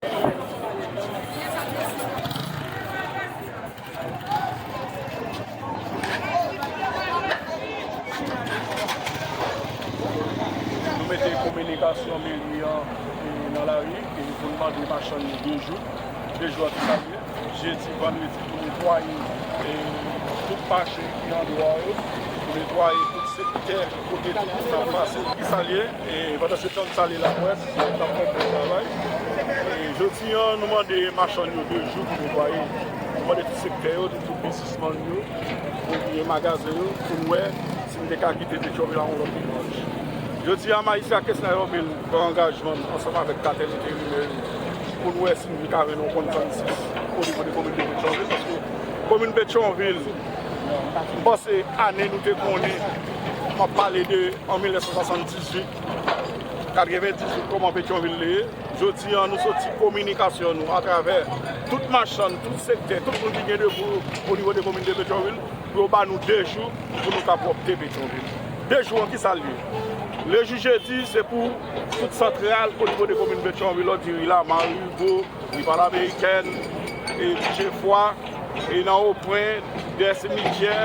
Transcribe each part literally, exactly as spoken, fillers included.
Nou mete kominikasyon meri an, e, nan lari, e, pou n mande machann yo de jou, de jou an ki sa l ye, jedi, vandredi, pou netwaye, e, tout mache ki andwa yo, pou netwaye tout sektè kote tout moun ap pase. Ki sa l ye? E pandan se tan, m salye laprès, k ap fè yon bon travay. E jodi an, nou mande machann yo de jou pou netwaye. Nou mande tout sektè yo, tout, tout biznismann yo, pou netwaye magazen yo, pou n wè si n te ka kite Petyonvil a yon lòt imaj. Jodi a, Majistra Kesnel Orvil pran angajman l ansanm avèk katèl enterimè yo pou n wè si n ka jwenn yon konsansis o nivo de komin de Petyonvil, paske komin Petyonvil, m panse ane nou te konnen, m ap pale de an mil nèf san swasanndizuit, katrevendizuit, kòman Petyonvil te ye. Jodi an, nou soti kominikasyon nou atravè tout machann, tout sektè, tout moun ki gen de pou o nivo de komin de Petyonvil, pou yo ba nou de jou pou nou ka pwòpte Petyonvil. De jou an, ki sa l ye? Le jou jedi, se pou tout santral o nivo de komin Petyonvil, Lòdiri, Lama, Rivo, Rival Amerikèn, e Jefwa, e nan Opwen, dèyè simityè,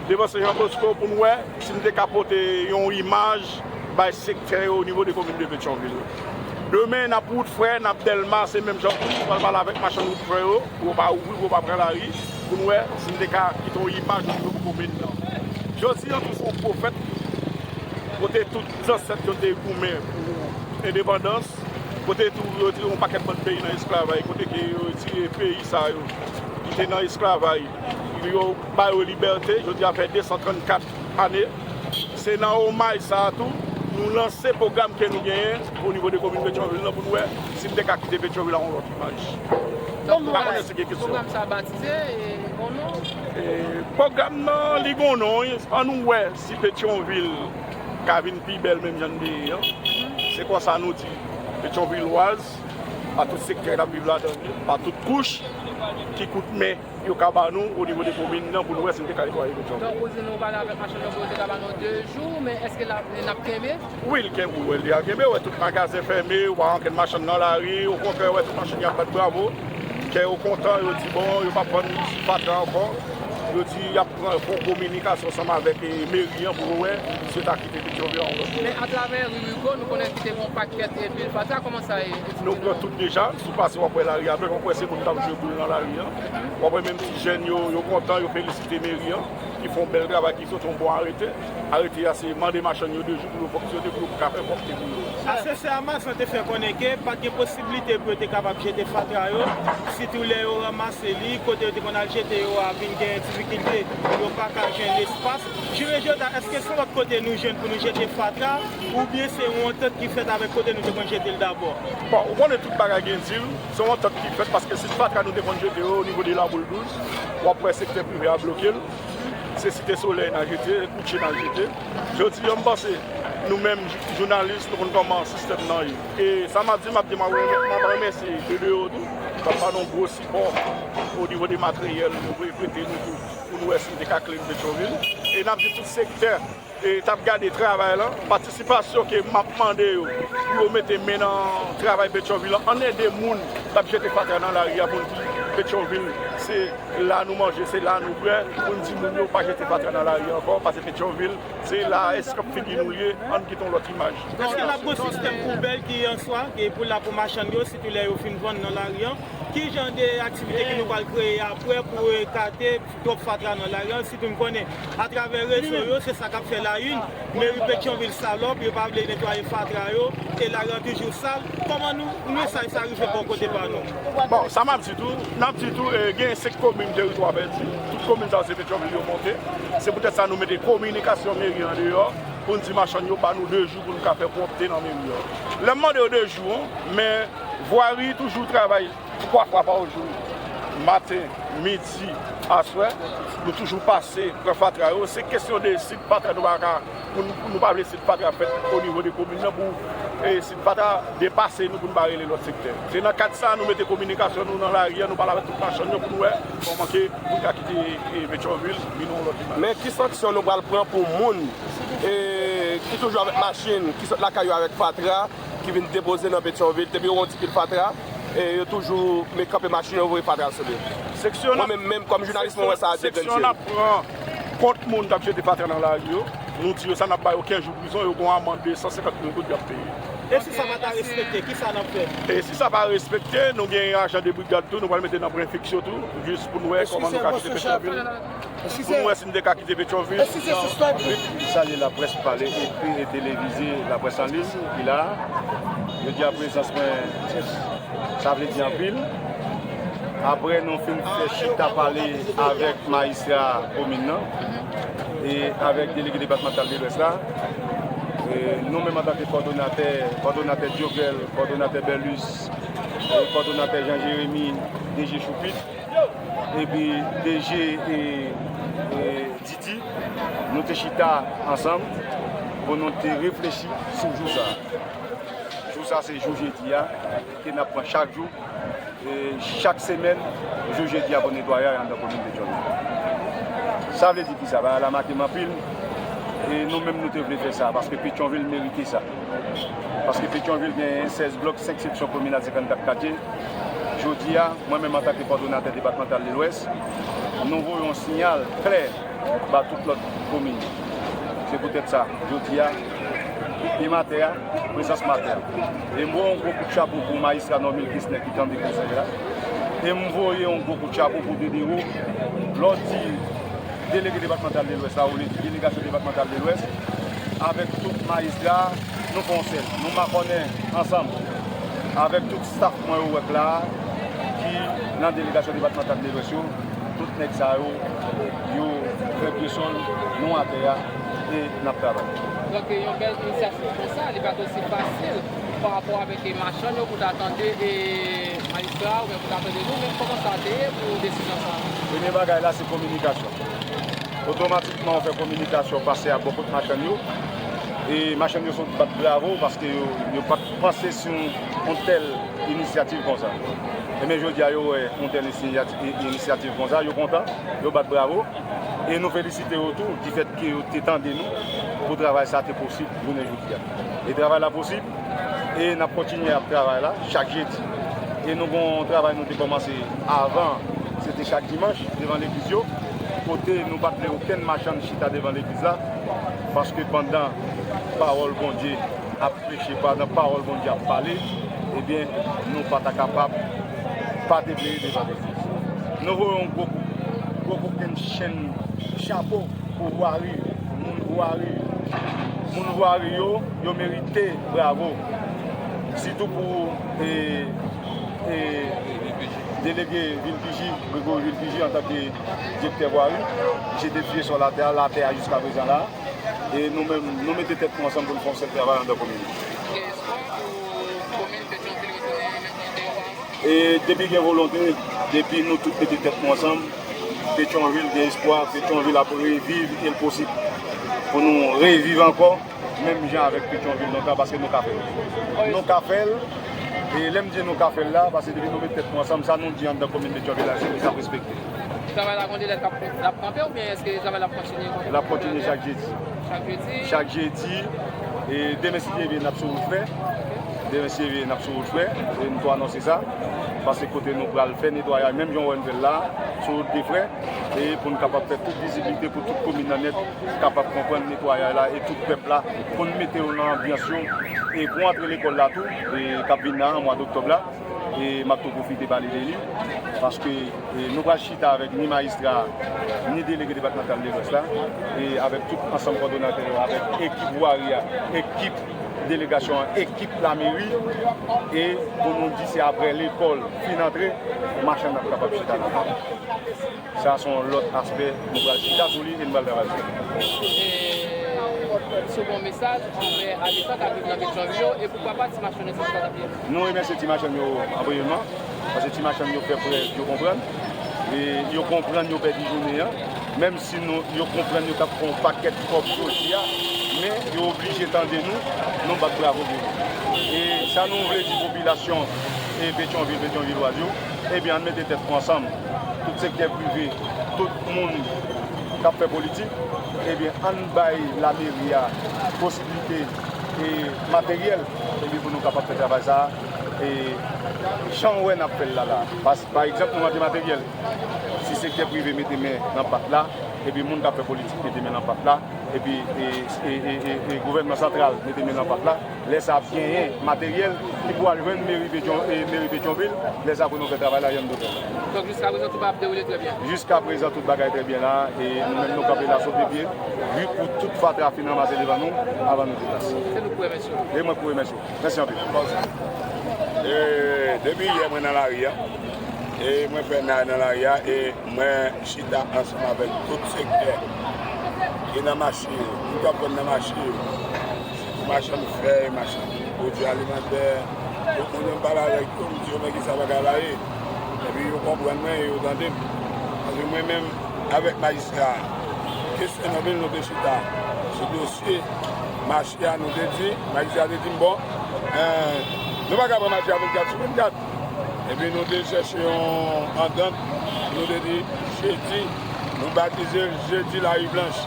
devan Sen Jan Bosko, pou n wè si n te ka pote yon imaj bay sektè yo o nivo de komin de Petyonvil. Demen, n ap Wout Frè, n ap Dèlma, se menm jan tou, nou pral pale avèk machann Wout Frè yo, pou yo pa ouvri, pou yo pa pran lari, pou n wè si n te ka kite yon imaj o nivo pou komin nan. Jodi an tou, se yon pwofèt, kote tout zansèt yo te goumen pou endepandans, kote tou yo tire yon pakèt bann peyi nan esklavay, kote ke yo retire peyi sa yo ki te nan esklavay, yo ba yo libète, jodi a fè de san trannkat ane. Se nan omaj sa a tou, nou lanse pwogram ke nou genyen o nivo de komin Petyonvil nan pou n wè si n te ka kite Petyonvil a yon lòt imaj. Donk, nou pa konnen si gen kesyon. Pwogram sa batize, e, gon non? E, pwogram nan, li gon non, wi. Ann nou wè si Petyonvil ka vin pi bèl menm jan n te ye an. Se konsa nou di Petyonvilwaz, pa tout sektè k ap viv ladan l, pa tout kouch ki kout men yo ka ba nou o nivo de komin nan pou n wè si n te ka netwaye Petyonvil. Donk, ou di nou pale avèk machann yo pou yo te ka ba nou de jou, men èske l ap, n ap kenbe? Wi, l kenbe, ou wè, l deja kenbe, ou wè tout magazen fèmen, ou pa wè ankenn machann nan lari, okontrè, ou wè tout machann y ap bat bravo, kè yo kontan, yo di bon, yo p ap vann fatra ankò, yo di y ap pran, fè yon kominikasyon ansanm avèk, e, meri an pou yo wè si yo ta kite Petyonvil a yon lòt. Men atravè ri Rigo, nou konnen ki te gen yon pakèt, e, pil fatra, kòman sa ye? Nou pran tout deja, si w pase w ap wè lari a bèl, w ap wè se moun k ap jwe boul nan lari an. W ap wè menm ti jèn yo, yo kontan, yo felisite meri an, ki fè yon bèl travay, ki soti yon bon arete. Arete a se mande machann yo de jou pou yo fonksyone, pou yo ka fè pwòpte pou yo. Asesè Amazon te fè konnen ke pa t gen posiblite pou yo te kapab jete fatra yo, sitou lè yo ranmase li, kote yo te konn al jete yo a vin gen difikilte, yo pa ka jwenn espas. Jounen jodi a, èske se yon lòt kote nou jwenn pou nou jete fatra, oubyen se yon antant ki fèt avèk kote nou te konn jete l dabò? Bon, ou konnen tout bagay gen di l, se yon antant ki fèt paske sit fatra nou te konn jete yo o nivo de Laboul douz, w ap wè sektè prive a bloke l, se Site Solèy n a jete, Koutje n a jete. Jodi a, m panse, nou menm, jou-, jounalis, nou konn kòman sistèm nan ye. E sa m ap di, m ap di, m ap remè-, m ap remèsye de deyò tou, k ap ba nou gwo sipò o nivo de materyèl, yo voye prete nou tou, pou nou wè si n te ka clean Petyonvil. E n ap di tout sektè, e, t ap gade travay la, patisipasyon ke m ap mande yo, pou yo mete men nan travay Petyonvil la, ann ede moun k ap jete fatra nan lari a, pou n di Petyonvil, se la nou manje, se la nou bwè, pou n di moun yo pa jete fatra nan lari ankò, paske Petyonvil, se la eskòp figi nou ye, ann kite yon lòt imaj. Èske n ap gen yon sistèm poubèl ki an swa, ki pou la pou machann yo, sitou lè yo fin vann nan lari an? Ki jan de aktivite ke nou pral kreye apre pou ekate twòp fatra nan lari an, sitou m konnen atravè rezo yo, se sa k ap fè la une, meri Petyonvil salòp, yo pa vle netwaye fatra yo, e lari an toujou sal. Kòman nou, mesaj sa rive bò kote pa nou? Bon, sa m ap di tou, n ap di tou, e, gen senk komin teritwa pèdi, tout komin sa yo se Petyonvil yo monte. Se poutèt sa nou mete kominikasyon meri an deyò, pou n di machann yo ba nou de jou pou n ka fè pwòpte nan meri an. Lè m mande yo de jou an, men vwari toujou travay twa fwa pa jou, maten, midi, aswè, nou toujou pase pran fatra yo. Se kesyon de sit fatra nou pa ka, pou nou, pou nou pa vle sit fatra fèt o nivo de komin nan, pou, e, sit fatra depase nou, pou nou pa rele lòt sektè. Se nan kad sa a nou mete kominikasyon nou nan lari a, nou pale avèk tout machann yo pou nou wè kòman ke nou ka kite, e, Petyonvil vin yon lòt imaj. Men ki sanksyon nou pral pran pou moun, e, ki toujou avèk machin, ki sot lakay yo avèk fatra, ki vin depoze nan Petyonvil, depi yo wè yon ti pil fatra, e yo toujou met kanpe machin yo, voye fatra sou li. Seksyon Mwen menm, menm kòm jounalis, mwen wè sa a de grenn je. Seksyon n ap pran kont moun k ap jete fatra nan lari yo. Nou di yo sa, n ap ba yo kenz jou prizon, yo gen yon amann de san senkant mil goud y ap peye. E si sa pa ta respekte, ki sa n ap fè? E si sa pa respekte, nou gen ajan de brigad tou, nou pral mete nan pwen fiks yo tou, jis pou n wè kòman nou ka kite Petyonvil. Pou n wè si n te ka kite Petyonvil. Salye laprès pale, ekri e televize, laprès an liy ki la a. Yo di a prezans mwen, sa vle di anpil. Apre nou fin fè chita pale avèk majistra komin nan e avèk delege depatmantal de Lwès la, e nou menm antanke kòdonatè, kòdonatè Djogèl, kòdonatè Bèlis, e kòdonatè Jan Jeremi, D G Choupit, epi D G e, e Didi, nou te chita ansanm pou nou te reflechi sou jou sa a. Jou sa a se jou jedi a, ke n ap pran chak jou, e chak semèn, jou jedi a pou netwayaj anndan komin Petyonvil. Sa vle di ki sa? Bagay la make m anpil. E nou menm nou te vle fè sa, paske Petyonvil merite sa. Paske Petyonvil gen sèz blòk, senk seksyon kominal, senkannkat katye. Jodi a, mwen menm antanke kòdonatè depatmantal de Lwès, nou voye yon siyal klè ba tout lòt komin. Se poutèt sa, jodi a, pye m atè a, prezans m atè a. E m voye yon gwo kout chapo pou majistra Normil Kesner ki tande konsèy la. E m voye yon gwo kout chapo pou Dedero. Lè w di delege depatmantal de Lwès la, ou vle di delegasyon depatmantal de Lwès, avèk tout majistra, nou fè yon sèl. Nou makònen ansanm avèk tout staf mwen yo wè k la a, ki nan delegasyon depatmantal de Lwès yo, tout nèg sa yo, yo fè pye sòl, nou atè a, e n ap travay. Donk, yon bèl inisyativ konsa, li pa t osi fasil pa rapò avèk, e, machann yo pou ta tande, e, majistra oubyen pou ta tande nou menm, kòman sa te ye pou desizyon sa a? Premye bagay la, se kominikasyon. Otomatikman, w fè kominikasyon, pase a bò kot machann yo. E machann yo sot bat bravo paske yo, yo pa t panse sou yon, yon tèl inisyativ konsa. Ebyen, jodi a, yo wè yon tèl inisiyati-, i-, inisyativ konsa, yo kontan, yo bat bravo. E nou felisite yo tou, difèt ke yo te tande nou pou travay sa te posib jounen jodi a. E travay la posib, e n ap kontinye ap travay la chak jedi. E nou gen yon travay nou te kòmanse avan, se te chak dimanch devan legliz yo, kote nou pa t vle okenn machann chita devan legliz la, paske pandan pawòl Bondye ap preche, pandan pawòl Bondye ap pale, ebyen, nou pa ta kapab pa depleye devan legliz. Nou voye yon gwo kou, gwo kokenn chenn chapo pou vwari, moun vwari, moun vwari yo, yo merite bravo. Sitou pou, e, e, delege Vilpiji, Gregory Vilpiji, antanke direktè vwari, jete pye sòl atè a, l atè a jiska prezan la. E nou menm, nou mete tèt nou ansanm pou n fè yon sèl travay anndan komin. Gen espwa pou komin Petyonvil retounen nan kondisyon yo pa avan? E depi gen volonte, depi nou tout mete tèt nou ansanm, Petyonvil gen espwa, Petyonvil ap reviv e l posib pou nou reviv ankò, menm jan avèk Petyonvil lontan, paske nou ka fè l. Nou ka fè l, e lè m di nou ka fè l la, paske depi nou met tèt nou ansanm, sa nou di anndan komin Petyonvil la, se pou sa respekte. Travay la gon delè k ap, l ap kanpe oubyen èske travay la ap kontinye? L ap kontinye chak jedi. Chak jedi? Chak jedi. E demen, si Dye vle, n ap sou wout frè. Demen, si Dye vle, n ap sou wout frè. E n tou anonse sa. Paske kote nou pral fè netwayaj, menm jan w wè n fè l la, sou wout de frè. E pou n kapab fè tout vizibilite pou tout komin nan nèt kapab konprann netwayaj la e tout pèp la. Pou n mete yo nan anbyans yo. E pou antre lekòl la tou, e k ap vin la, an mwa doktòb la. E m ap tou pwofite pale de li, paske, e, nou pral chita avèk ni majistra, ni delege depatmantal de Lwès la, e avèk tout ansanm kòdonatè yo, avèk ekip vwari a, ekip delegasyon an, ekip lameri, e pou nou di se aprè lekòl fin antre, machann ap kapab chita la. Sa se yon lòt aspè nou pral chita sou li e nou pral travay sou li. E si w gen yon mesaj anvè abitan k ap viv nan Petyonvil yo e poukwa pa ti machann yo, se sa k ap ye? Nou remèsye ti machann yo an premyèman, paske ti machann yo fè prèv, yo konprann. E yo konprann yo pèdi jounen an. Menm si nou, yo konprann yo t ap fè yon pakèt kòb jodi a, men yo oblije tande nou, nou bat bravo pou yo. E sa nou vle di popilasyon e Petyonvil, Petyonvilwaz yo, ebyen, ann mete tèt nou ansanm. Tout sektè prive, tout moun k ap fè politik, ebyen, ann bay lameri a posiblite e materyèl, ebyen, pou nou kapab fè travay sa a E jan w wè n ap fè l la la, pa, pa egzanp, nou mande materyèl. Si sektè prive mete men nan pat la, epi moun k ap fè politik mete men nan pat la, epi e, e, e, e, e gouvènman santral mete men nan pat la, lè sa ap genyen materyèl ki pou al jwenn meri Petyon, e, meri Petyonvil, lè sa pou nou fè travay la jan n dwe fè l. Donk, jiskaprezan, tout bagay ap dewoule trè byen. Jiskaprezan, tout bagay trè byen la, e nou menm nou kanpe la sou de pye, pou tout fatra fin ranmase devan nou, avan nou deplase. Se nou k pou remèsye w. E mwen k pou remèsye w. Mèsi anpil. E, depi yè mwen nan lari a. E mwen fè nan, nan lari a. E mwen chita ansanm avèk tout sektè ki nan mache yo. Moun k ap vann nan mache yo. Sitou machann fèy, machann pwodui alimantè. Tout moun yo m pale avèk yo, m di yo men kisa bagay la ye. Epi yo konprann mwen e yo tande m. Paske mwen menm, avèk majistra Kesenòm, nou te chita sou dosye mache a, nou te di, majistra te di m, bon, eh, nou pa ka pran mache a vennkat sou vennkat. Epi nou te chèche yon antant, nou te di, jedi, nou batize l jedi Lari Blanch.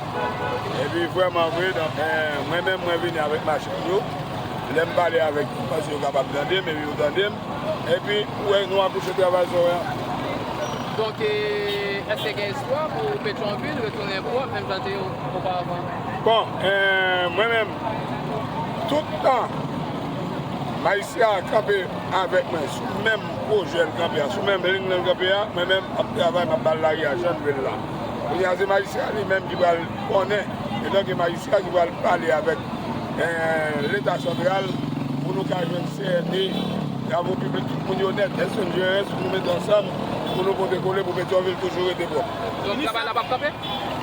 Epi vrèman vre, donk, eh, mwen menm, mwen vini avèk machann yo. Lè m pale avèk yo, paske yo kapab tande m, epi yo tande m. Epi, ou wè, nou akouche travay sa w wè a. Donk, e, èske gen espwa pou Petyonvil retounen pwòp, menm jan l te ye oparavan? Bon, e, mwen menm, tout tan, majistra a kanpe avèk mwen, sou menm pwojè l kanpe a, sou menm liy l kanpe a, mwen menm, m ap travay, m ap ba l lari a jan l vle l la. Kounye a, se majistra li menm ki pral konnen, etanke majistra ki pral pale avèk eh, Leta santral, pou nou ka jwenn C R D, travo piblik, tout moun yo nèt, S N G R S, pou nou mete ansanm, pou nou pote kole, pou Petyonvil toujou rete pwòp. Donk, travay la p ap kanpe?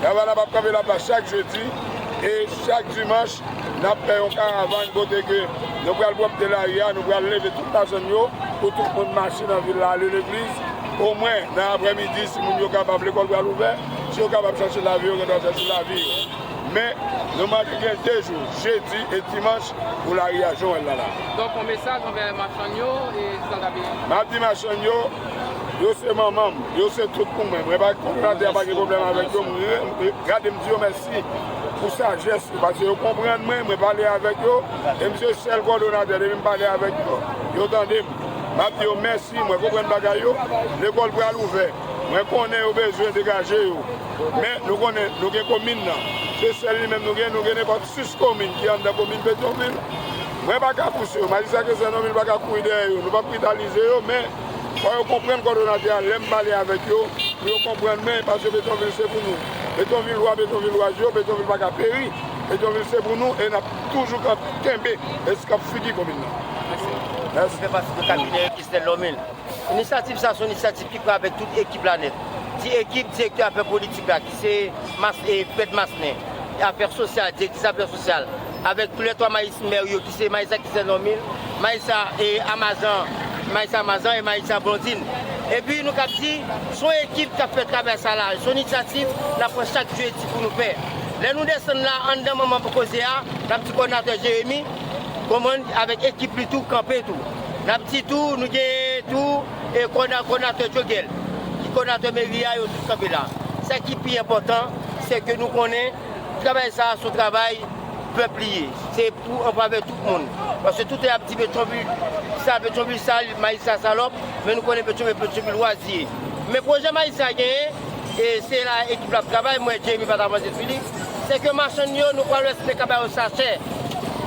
Travay la p ap kanpe, l ap la chak jedi, e chak dimanch, n ap fè yon karavàn kote ke nou pral pwòpte lari a, nou pral leve tout machann yo, pou tout moun mache nan vil la, ale legliz, omwen nan aprèmidi, si moun yo kapab, lekòl pral ouvè, si yo kapab chache lavi yo, yo gendwa chache lavi yo. Men, nou mande gen de jou, jedi e dimanch, pou lari a jan w wè l la la. Donk, yon mesaj anvè machann yo e sa l ap ye? M ap di machann yo, yo se manman m, yo se tout pou mwen. Mwen pa, kòdonatè a pa gen pwoblèm avèk yo, m re-, m re-, gade m di yo mèsi pou sajès yo, paske yo konprann mwen, mwen pale avèk yo, e m se sèl kòdonatè, depi m pale avèk yo, yo tande m. M ap di yo mèsi, mwen konprann bagay yo, lekòl pral ouvè, mwen konnen yo bezwen degaje yo. Men, nou konnen, nou gen komin nan. Se sèl li menm nou gen, nou gen nenpòt sis komin ki anndan komin Petyonvil. Mwen pa ka pouse yo, majistra Kesenòm pa ka kouri dèyè yo, nou p ap kritalize yo, men fò yo konprann kòdonatè a, lè m pale avèk yo, pou yo konprann mwen, paske Petyonvil se pou nou. Petyonvilwa, Petyonvilwaz yo, Petyonvil pa ka peri. Petyonvil se pou nou, e n ap toujou k ap kenbe eskanp figi komin nan. Mèsi. Mèsi. Fè pati de kabinè Kesenòm. Inisyativ sa se yon inisyativ ki pran avèk tout ekip la nèt. Ti ekip direktè afè politik la ki se Mas, e, Fred Maslen, afè sosyal, direktris afè sosyal, avèk tou lè twa majis-, mè yo ki se majistra Kesenòm, majistra, e, Amazan, majistra Amazan e majistra Blondin. Epi nou kab di, se yon ekip k ap fè travay sa la, se yon inisyativ n ap pran chak jedi pou nou fè. Lè nou desann la, anndan manman pou koze a, n ap di kòdonatè Jeremi, konprann, avèk ekip li tou, kanpe tou. N ap di tou, nou gen tou, e kòdona-, kòdonatè Djogèl, ki kòdonatè meri a, yo tout kanpe la. Sa ki pi enpòtan, se ke nou konnen travay sa a se yon travay pèp li ye. Se pou an favè tout moun. Paske tout lè y ap di Petyonvil sa, Petyonvil sa, majistra salòp, men nou konnen Petyonvil, Petyonvilwaz li ye. Men pwojè majistra genyen, e se la ekip la ap travay, mwen Jeremy pa t avanse sou li, se ke machann yo, nou pral wè si nou ka ba yo sachè.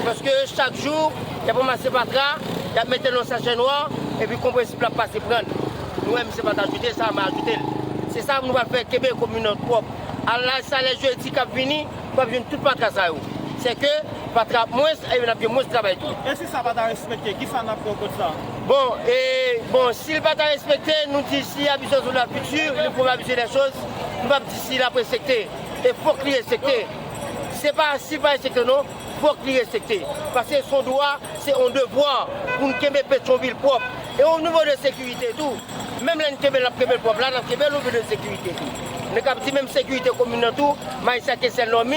Paske chak jou, y ap ranmase fatra, y ap mete l nan sachè nwa, epi konpresib la ap pase pran l. Nou wè misye pa t ajoute sa, mwen ajoute l. Se sa nou pral fè, kenbe komin nan pwòp. Alasa lè jedi k ap vini, nou p ap jwenn tout fatra sa yo. Se ke fatra ap mwens, e n ap gen mwens travay tou. E si sa pa ta respekte, kisa n ap fè kont sa? Bon, e, bon, si l pa ta respekte, nou di, s'il y a besoin de la future, il faut abuser les choses, nou p ap di si l ap respekte. E fòk li respekte. Se pa si l pa respekte non, fòk li respekte. Paske se yon dwa, se yon devwa pou n kenbe Petyonvil pwòp. E o nivo de sekirite tou, menm lè n kenbe l, n ap kenbe l pwòp la, n ap kenbe l o nivo de sekirite tou. Nou kab di menm sekirite komin nan tou, majistra Kesenòm,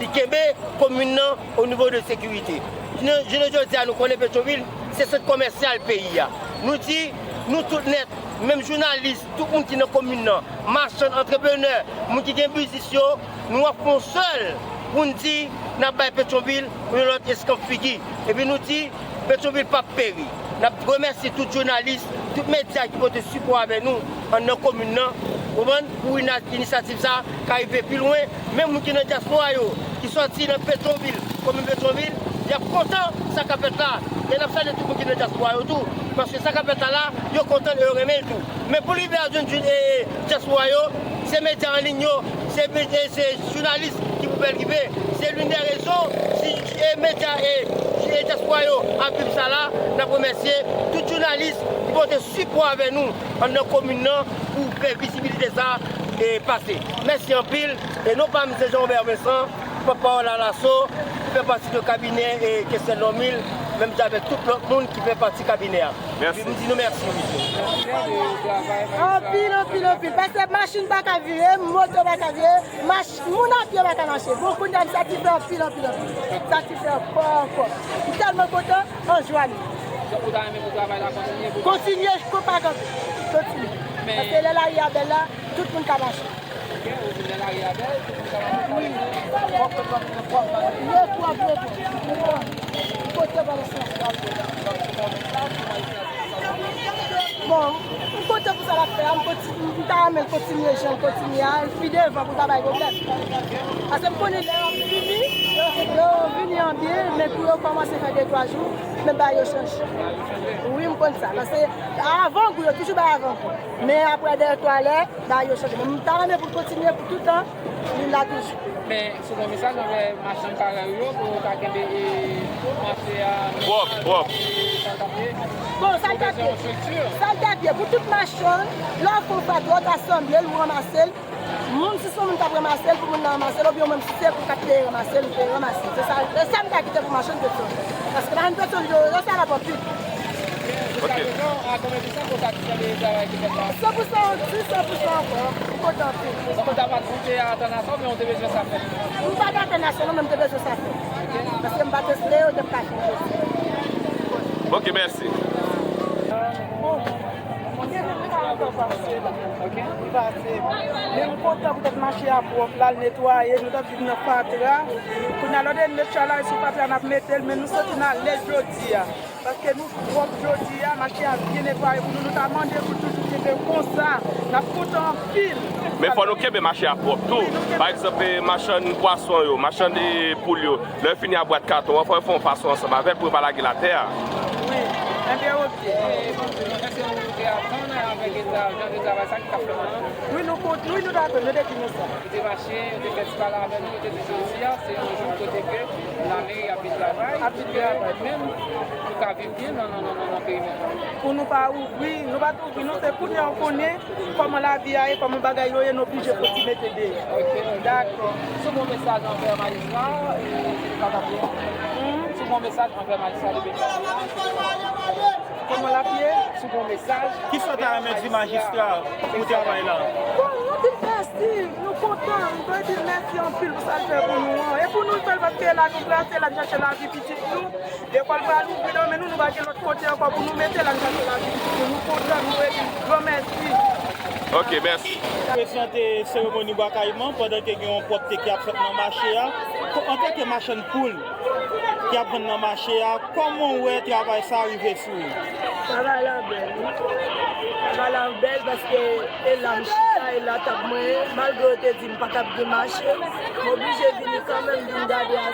li kenbe komin nan o nivo de sekirite. Jounen, jounen jodi a, nou konnen Petyonvil, se sant kòmèsyal peyi a. Nou di, nou tout nèt, menm jounalis, tout moun ki nan komin nan, machann, antreprenè, moun ki gen biznis yo, nou ap fè yon sèl pou n di n ap bay Petyonvil yon lòt eskanp figi. Epi nou di, Petyonvil p ap peri. N ap remèsye tout jounalis, tout medya ki pote sipò avè nou anndan komin nan, konprann, pou ina- inisyativ sa a ka rive pi lwen. Menm moun ki nan dyaspora yo, ki sòti nan Petwonvil, komin Petwonvil, y ap kontan sa k ap fèt la. E n ap salye tout moun ki nan dyaspora yo tou, paske sa k ap fèt la la, yo kontan l e yo renmen l tou. Men pou l rive a jwenn jou- e, e, dyaspora yo, se medya an liy yo, se, e, se jounalis ki pou fè l rive. Se l'une des raisons, si, e, medya e, e dyaspora yo ap viv sa la, n ap remèsye tout jounalis ki pote sipò avè nou anndan komin nan pou fè vizibilite sa e pase. Mèsi anpil. E non pa m se Jean Robert Vincent, pòtpawòl a Lasso, ki fè pati de kabinè e Kestèl Lòmil, menm jan avèk tout lòt moun ki fè pati kabinè a. Mèsi. M di nou mèsi, mesye. Anpil, anpil, anpil. Paske machin pa ka vire, moto pa ka vire, mach- moun a pye pa ka mache. Bon, kounye a, m satisfè anpil, anpil, anpil. M satisfè ankò, ankò. M tèlman kontan, an jwa m ye. Donk, ou ta renmen pou travay la kontinye? Kontinye, kou pa kanpe. Kontinye. Paske lè lari a bèl la, tout moun ka mache. Ok, ou di lè lari a bèl, tout moun ka mache. Wi. Lè pwòp, lè pwòp. Kote pa mache. Bon, m kontan pou sa l ap fè a, m konti- m ta renmen l kontinye jan l kontinye a, pi devan pou l pa bay pwoblèm. Paske m konnen lè y ap vini, yo, yo vini an byen, men pou yo kòmanse fè de twa jou, men bagay yo chanje. Wi, m konn sa. Paske avan gou, yo toujou bay avan gou. Men apre de twa lè, bagay yo chanje. Men m ta renmen pou l kontinye pou tout tan, li la toujou. Men, se yon mesaj anvè machann parèy ou yo pou yo ta kenbe, e, mache a pwòp, pwòp. Bon, sa l ta pye. Sa l ta pye pou tout machann, lè w fè yon fatra, w ta sanble l, ou ranmase l. Menm si se yon moun k ap ranmase l, pou moun nan ranmase l, oubyen menm si se ou k ap peye ranmase l, ou peye ranmase l. Se sa, se sa m ta kite pou machann Petyonvil. Paske machann Petyonvil yo, yo sa n ap anpil. Jiska prezan, a konbyen pousan pou satisfè de travay ki fèt la? San pou san, di san pou san ankò. M kontan anpil. Donk, ou ta pa t, ou te atann a sa, oubyen ou te bezwen sa fèt? M pa t atann a sa, non, men m te bezwen sa fèt. Paske m pa t espere yo te ka fè. Ok, mèsi. Bon, m gen de travay ankò pase la. Ok. Li pase. Men m kontan poutèt mache a pwòp la, l netwaye, nou t ap viv nan fatra. Kounye a, lòt de nèt chalay sou fatra, n ap mete l, men nou santi n alèz jodi a. Paske nou pwòp jodi a, mache a byen netwaye pou nou. Nou ta mande pou toujou kenbe konsa. N ap kontan anpil. Men fò nou kenbe mache a pwòp tou. Wi, nou kenbe. Pa egzanp, e, machann pwason yo, machann, e, poul yo, lè yo fini a bwat katon an, fò yo fè yon fason ansanm avè l pou yo pa lage l atè a. Wi. Enben, oke. E, bon, èske ou te atann avèk jan de travay sa ki t ap fèt la? Wi, nou kont-, wi, nou t atann, yo te di nou sa. Yo te mache, yo te fè ti pale avè nou, yo te di jodi a, se yon jou kote ke lameri ap vin travay, ap vin travay, menm nou ka viv byen nan, nan, nan, nan, nan perimèt la. Pou nou pa ouvri, nou pa t ouvri, non, se kounye a w konnen kòman lavi a ye, kòman bagay yo ye, nou oblije fouti mete deyò. Ok, dakò. Sou bon mesaj anvè majistra, e, se li pa t ap ye. Sou bon mesaj anvè majistra de Petyonvil la. Kòman l ap ye? Sou bon mesaj. Kisa w ta renmen di majistra pou travay la? Bon, nou di l mèsi. Nou kontan. Nou vle di l mèsi anpil pou sa l fè pou nou an. E pou nou l fè l paske la nou plase, la n chache lavi pitit nou. Lekòl pral ouvri nan men nou, nou pa gen lòt kote ankò pou nou mete, la n chache lavi pitit nou. Nou kontan, nou vle di l gran mèsi. Ok, mèsi. Prezante seremoni bwa kayiman pandan ke gen yon pwòpte ki ap fèt nan mache a. Ko-, antanke machann poul, ki ap vann nan mache a, kòman w wè travay sa a rive sou ou? Travay la bèl, wi. Travay la bèl paske e la m chita, e la tab mwen ye. Malgre yo te di m pa t ap gen mache, m oblije vini kanmenm vin gade a,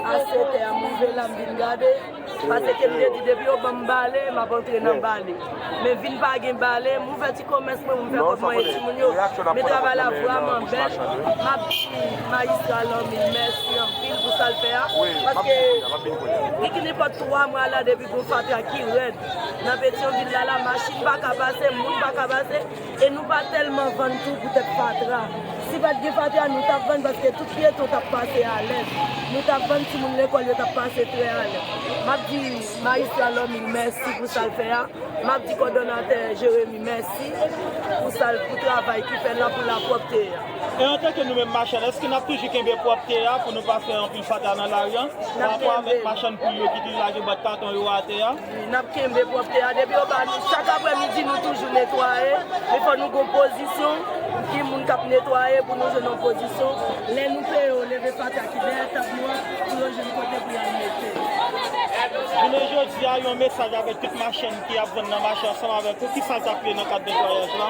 a sèt è a, m rive la, m vin gade. Paske m te di depi yo ban m bale, m ap antre nan bale. Men vin pa gen bale, m ouvè ti komès mwen, m fè kòb mwen e timoun yo. Men travay la vrèman bèl. M ap di majistra Lanmil mèsi anpil pou sa l fè a. Paske gen ki nenpòt twa mwa la depi gon fatra ki rèd. Nan Petyonvil la, la machin pa ka pase, moun pa ka pase. E nou pa tèlman vann tou poutèt fatra. Si pa t gen fatra, nou t ap vann paske tout pyeton t ap pase alèz. Nou t ap vann, timoun lekòl yo t ap pase trè alèz. M ap di majistra Lanmil mèsi pou sa l fè a. M ap di kòdonatè Jeremi mèsi pou sa l, pou travay ki fè la pou lapwòpte a. E antanke nou menm machann, èske n ap toujou kenbe pwòpte a pou nou pa fè anpil fatra nan lari a? Pa rapò avèk machann poul yo ki toujou lage bwat katon yo atè a? Wi, n ap kenbe pwòpte a. Depi yo ba nou, chak aprèmidi, nou toujou netwaye. Men fò nou gon pozisyon, gen moun k ap netwaye pou nou jwenn yon pozisyon. Lè nou peye yo, leve fatra ki dèyè tab nou an, pou yo jwenn kote pou y al mete. Jounen jodi a, yon mesaj avèk tout machann ki ap vann nan mache ansanm avèk ou, kisa l t ap ye nan kad netwayaj la?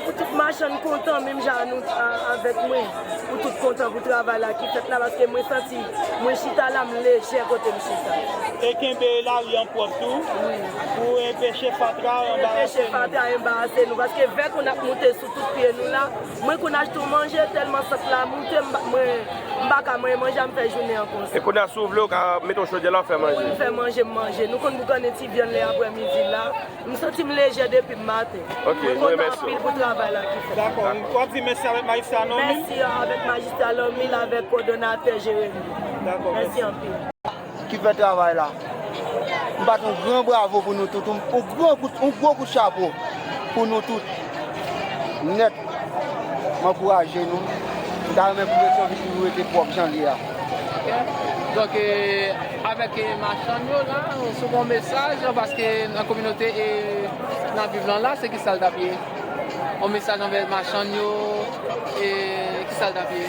Pou tout machann kontan, menm jan nou, a, avèk mwen, pou tout kontan pou travay la ki fèt la, paske mwen santi, mwen chita la, m lejè kote m chita. E kenbe lari an pwòp tou, wi, pou enpeche fatra anbarase nou. Enpeche fatra anbarase nou, paske vè konn ap moute sou tout pye nou la. Mwen konn achte yon manje, tèlman sant la moute, m pa, mwen, m pa ka manyen manje a, m fè jounen an konsa. E kounye a, si w vle, w ka mete yon chodyè la, w fè manje. Wi, m fè manje, m manje. Nou konn boukannen ti vyann lè aprèmidi la. M santi m lejè depi maten. Ok, mwen kontan anpil pou travay la ki fèt. Dakò. W ap di mèsi avèk majistra Normil? Mèsi avèk majistra Normil, avèk kòdonatè Jeremi. Dakò, mèsi. Mèsi anpil. Ki fè travay la. M bat yon gran bravo pou nou tout, yon, yon gran kout, yon gwo kout chapo pou nou tout. Nèt, m ankouraje nou. M ta renmen pou Petyonvil toujou rete pwòp jan l ye a. Ok. Donk, eh, avèk, eh, machann yo la, se yon mesaj, paske nan kominote, eh, n ap viv lan la, se ki sa l t ap ye? Yon mesaj anvè machann yo, eh, ki sa l t ap ye?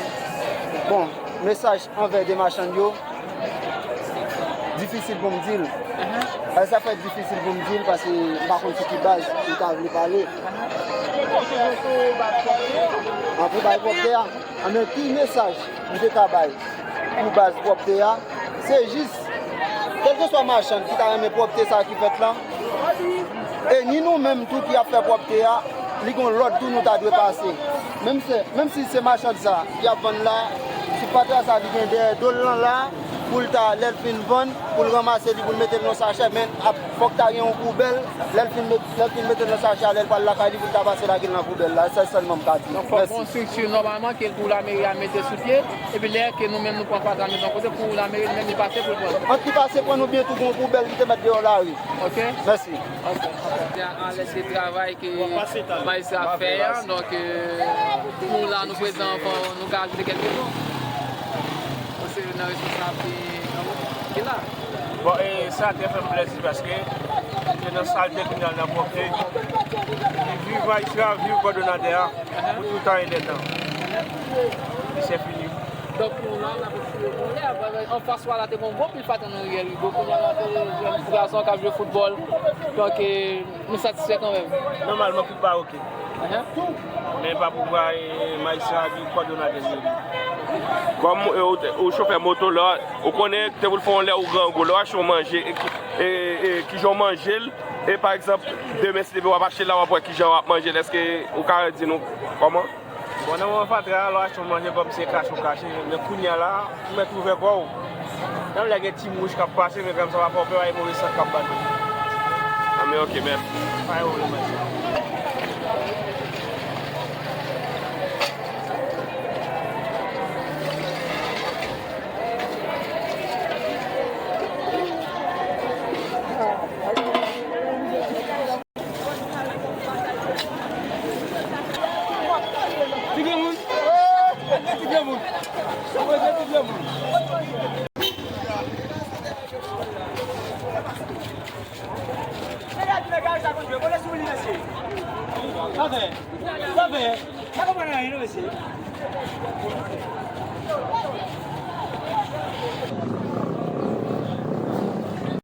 Bon, mesaj anvè de machann yo, difisil pou m di l. Sa fè difisil pou m di l, paske m pa konn sou ki baz li ta vle pale. An pou bay pwòpte a, anben ki mesaj m te ka bay pou baz pwòpte a, se jis, kèlkeswa machann ki ta renmen pwòpte sa ki fèt lan, e ni nou menm tou ki ap fè pwòpte a, li gon lòd tou nou ta dwe pase. Menm se, menm si se machann sa ki ap vann la, sou fatra sa li gen dèyè do l lan la, pou l ta, lè l fin vann, pou l ranmase li, pou l mete l nan sachè, men ap, fòk ta gen yon poubèl, lè l fin met-, lè l fin mete l nan sachè a, lè l pral lakay li, pou l ta pase lage l nan poubèl la. Se sèlman m ka di. Donk, fòk gon estrikti nòmalman ke pou lameri a mete sou pye, epi lè ke nou menm nou pran fatra nou yon kote, pou lameri li menm li pase pou l pran. Ant li pase pran oubyen tou gon poubèl ki te mèt deyò lari. Ok. Mèsi. Ok, ok. Alèz se travay ke majistra fè a, donk, euh, nou la, nou prezan, fò nou ka ajoute kèlke mo. Paske nan responsab ki, ki la. Bon, e sa te fè m plezi paske se nan salte kounye a nan pwòpte. Viv majistra, viv kòdonatè a, pou toutan e lè tan. Li se fini. Donk, nou la, n ap retire mwen la, anfas wa la te gon gwo pil fatra nan riyèl Rigo, kounye a la te jwenn ti gason k ap jwe foutbòl. Donk, e, nou satisfè kanmenm. Nòmalman, foutbòl oke. Men pa pou vwa, e, majistra di kòdonatè li. Kòm, e, ou, ou chofè moto la, ou konnen te pou l fè yon lè ou grangou, lè w achte yon manje, e, e, e, kijan w manje l, e pa egzanp, demen si Depi w ap achte la, w ap wè kijan w ap manje l. Èske ou ka di nou kòman? Bon, nan moman fatra a, lè w achte yon manje kòm se kache w kache, men kounye a la, ou mèt ouvè kò w. Menm lè gen ti mouch k ap pase, men kòm sa pa fè w pè, pa gen move sant k ap bat ou. A, men ok, mèsi. Pa gen pwoblèm, mèsi. Ti granmoun! Ti granmoun! Ti granmoun! Sa fè? Sa fè? Pa konprann anyen non, mesye.